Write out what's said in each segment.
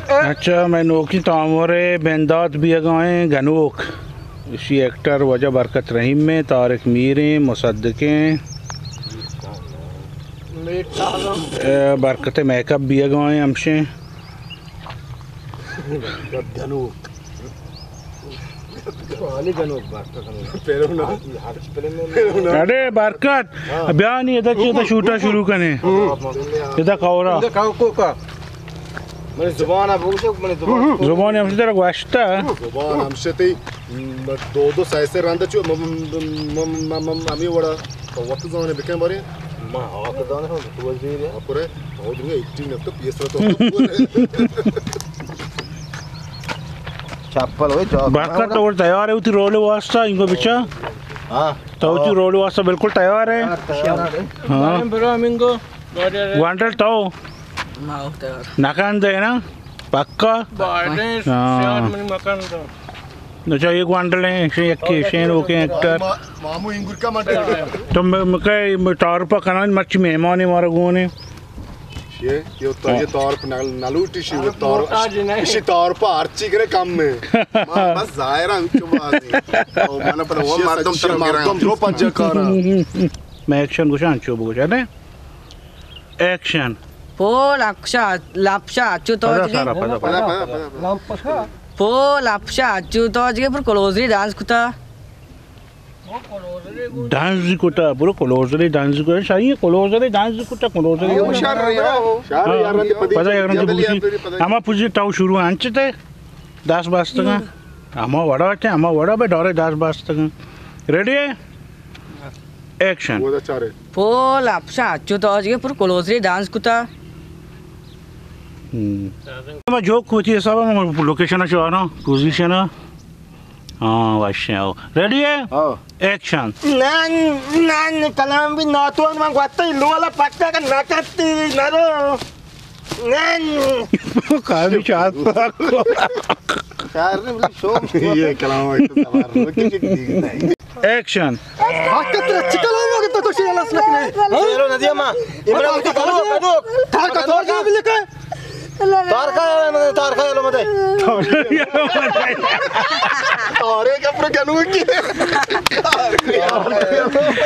اچھا، مئے نوکیں تامر ءِ بندات بیگا ایں گنوک۔ اشی ایکٹر واجہ برکت رحیم ایں، طارق میر ایں، مصدق ایں۔ اے، برکت ءِ میک اپ بیگا ایں ہمشیں۔ گنوک۔ اڑے برکت، بیا نی ادا چی، ادا شوٹا شروع کنے۔ ادا کورا۔ منی زبان ءَ بگوش، منی زبان۔ زبان ہمشی ترا گوشتہ۔ زبان ہمشی تئی دو دو سئے سئے رند چو م-، م-، م-، م-، م-، ہمے وڑا تو وت زانے بکن بارے۔ ما ہاک دانے ہم تو وزیر ہے۔ اپرے تو دنگا ایکٹنگ نہ تو پیسر تو۔ چپل ہوئے جاگ۔ برکت تو تیار ہے وتی رول واسطہ، انگو بچا۔ ہاں۔ تو وتی رول واسطہ بالکل تیار ہے۔ تیار، تیار ہے۔ ہاں۔ برو ہمینگو۔ گوانڈل تو؟ ما تیار۔ نکن دے نا؟ پکا؟ بارڈیں ہاں۔ شہر منی مکان تو۔ اچھا، یہ گوانڈل ہیں، شے یکی، شے نوکیں ایکٹر۔ ما-، مامو انگور کا مٹر۔ تو م-، مکہ تعارف کنان مرچی مہمان مارا گونے۔ یہ، یہ تو یہ تعارف نہ، نہ لوٹی شی، وہ تعارف، محتاج نہیں۔ اسی تعارف ہر چی کرے کم ہے۔ ما بس ظاہر ہے، چو بازی۔ او من پر وہ شی مردم سچی شی مردم جو پنجہ کارا۔ میں ایکشن گوشان چو بگوشاں، نے؟ ایکشن۔ پو لپشا، لپشا، چو تو پدا جگہ۔ سارا، پدا، پدا۔ پدا، پدا، پدا۔ پو لپشا، چو تو جگہ پر کلوزری ڈانس کتا۔ ڈانس کتا، پورا کلوزری ڈانس کتا، شاہی کلوزری ڈانس کتا، کلوزری۔ یہ شر رہی ہے، شر ہاں۔ یار، پدی پدا یار، پدی بوشی۔ پدی۔ ہما پوزی تاو شروع انچتے، دس بستگا۔ ہما وڑا تے، ہما وڑا بے ڈارے دس بستگا۔ ریڈی ہے؟ ایکشن۔ وہ دا چارے۔ پو لپشا، چو تو جگہ پر کلوزری ڈانس کتا۔ ہم۔ ما جو کوتی حساب، ما لوکیشن چوانا، پوزیشن۔ ہاں، وش ہے۔ ریڈی ہے؟ ہاں۔ ایکشن۔ نان، نان، کلام بھی ناتوان، من گوتا لولا پکا کا نکتی نرو۔ نان۔ کامی چاہتا۔ شاعر نے بولے شوق۔ یہ کلام ہے تو سوار کسی کی نہیں۔ ایکشن۔ ہاں، کترے چکلو مگتا تو شیرا لس لکنے۔ شیرو ندی ما۔ امرا مجھے کلو کدو۔ تھا کا تو جو بھی لکھے۔ تارکا، تارکا یلو مدے۔ تارے کا پر گنو کی۔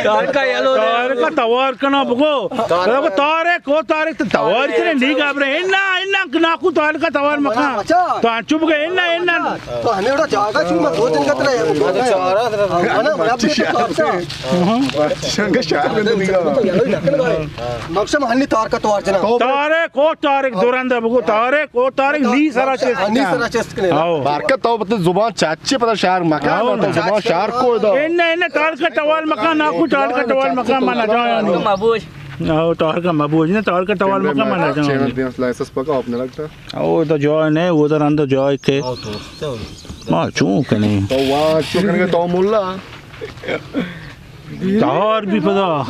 تارکا یلو۔ تارکا توار کنا بگو۔ تارکا۔ تارک او تارک تو توار کنے نی گابرے۔ انا، انا ناکو تارکا توار مکان۔ تو انچو بگو انا، انا۔ تو ہمیں وڑا جاگا چون ما دو دن کا ترا ہے۔ منا، منا بھی تو کارتا۔ ہاں۔ شنگ شاہ میں تو نہیں گا۔ مقصد ہنی تارکا توار جنا۔ تارک او تارک دورندا بگو، تارک او تارک نی سرا چست۔ نی سرا چست کنے۔ آؤ۔ بارکا تو بت زبان چاچے پتا شہر مکان، آؤ۔ تو زبان شہر کو دا۔ ان، ان تارکا توار مکان، ناکو تارکا توار مکان، من نہ جانا۔ مبوش۔ آؤ، تارکا مبوش، نہ تارکا توار مکان، من نہ جانا۔ چینل دیاں لائسنس پکا آپ نہ لگتا۔ او تو جای نہ، ادھر اندر جای کے۔ ما چون کنے؟ تو وہاں چون کنے تو مولا۔ تہار بھی پدا۔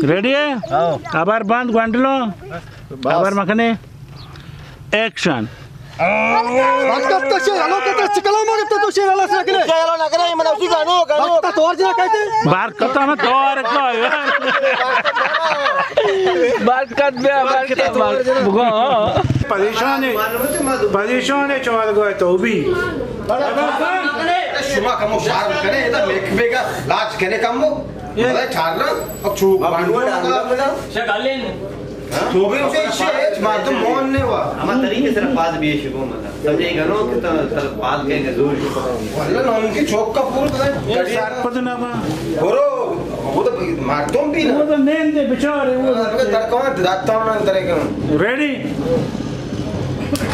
ریڈی ہے؟ ہاں۔ خبر بند گونڈلو۔ بس۔ خبر مکنے۔ ایکشن۔ بس کر تو شیر، ہلو کر تو چکلو مگر تو شیر، ہلو سکلے۔ چلو نہ کرے، من اسی گانو، گانو۔ بس تو اور جنا کہتے۔ بار کتا میں تہار کا یار۔ بار کت بیا، بار کت بیا۔ بگو۔ پریشان ہے، پریشان ہے چوال گوئے تو بھی۔ شما کمو شار کنے، ادا میک بیگا لاج کنے کمو۔ بلے چار رہا، اب چو بانڈو لگا۔ شکالین۔ تو بھی اسے، اسے مردم مون نے وا۔ ہما طریقے سے پاد بھی شبو مطلب۔ سمجھے گا نو کہ تر، تر پاد کے زور۔ واللہ نو ان کی چوک کا پور پتہ ہے۔ پتہ نہ با۔ برو، وہ تو مردم بھی نا۔ وہ تو نین دے بیچارے، وہ تو ترکوان داتا ہونا طریقے۔ ریڈی؟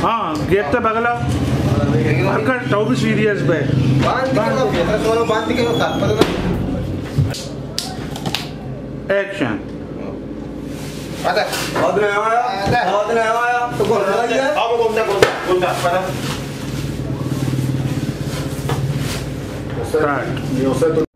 ہاں، گیت بگلا۔ ہر کس تو بھی سیریس بے۔ باندھ کے، باندھ کے، سب پتہ نہ۔ ایکشن۔ آدھے۔ آدھے آیا۔ آدھے۔ آدھے آیا۔ تو کون آیا؟ آ، وہ کون سا، کون سا، کون سا، پتا؟ اسٹارٹ۔